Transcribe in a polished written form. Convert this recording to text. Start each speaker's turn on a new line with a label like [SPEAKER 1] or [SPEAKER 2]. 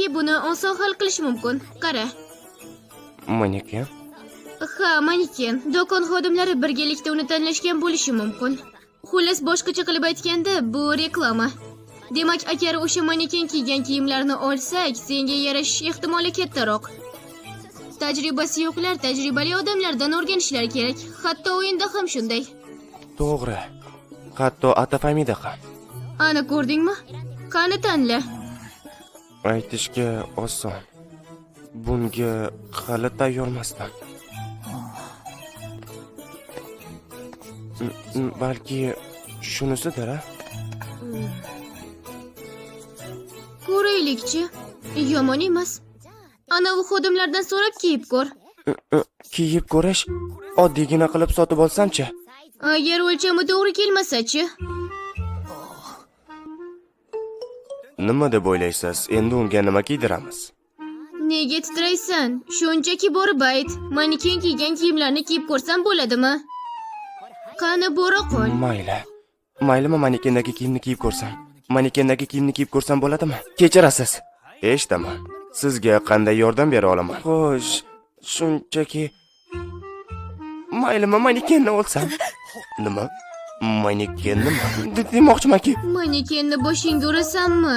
[SPEAKER 1] O'ylaymanki, buni oson hal qilish mumkin. Qara.
[SPEAKER 2] Maneken?
[SPEAKER 1] Ha, maneken. Do'kon xodimlari birgalikda uni tanlashgan bo'lishi mumkin. Xullas, boshqacha qilib aytganda, bu reklama. Demak, agar o'sha maneken kiygan kiyimlarni olsak, senga yarashish ehtimoli kattaroq. Tajribasi yo'qlar tajribali odamlardan o'rganishlari kerak. Hatto o'yinda ham shunday.
[SPEAKER 2] To'g'ri. Hatto Atafamida ham.
[SPEAKER 1] Ana ko'rdingmi? Qani tanla.
[SPEAKER 2] Aytishga oson. Bunga hali tayyormasdim. Balki shunisidir, a?
[SPEAKER 1] Ko'raylikchi. Yomon emas. Ana u xodimlardan so'rab kiyib ko'r.
[SPEAKER 2] Kiyib ko'rish oddiygina qilib sotib olsam-chi?
[SPEAKER 1] Agar o'lchami to'g'ri kelmasa-chi?
[SPEAKER 2] Nima deb o'ylaysiz? Endi unga nima kiydiramiz?
[SPEAKER 1] Nega titraysan? Shunchaki borib ayt. Maneken kiygan kiyimlarni kiyib ko'rsam bo'ladimi? Qani bora qol.
[SPEAKER 2] Mayli. Maylimi manekendagi kiyimni kiyib ko'rsam? Manekendagi kiyimni kiyib ko'rsam bo'ladimi? Kechirasiz. Eshitaman. Sizga qanday yordam bera olaman? Xo'sh, shunchaki maylimi manekenni olsam? Nima? Manekennimi? Demoqchimanki,
[SPEAKER 1] Manekenni boshingga urasanmi?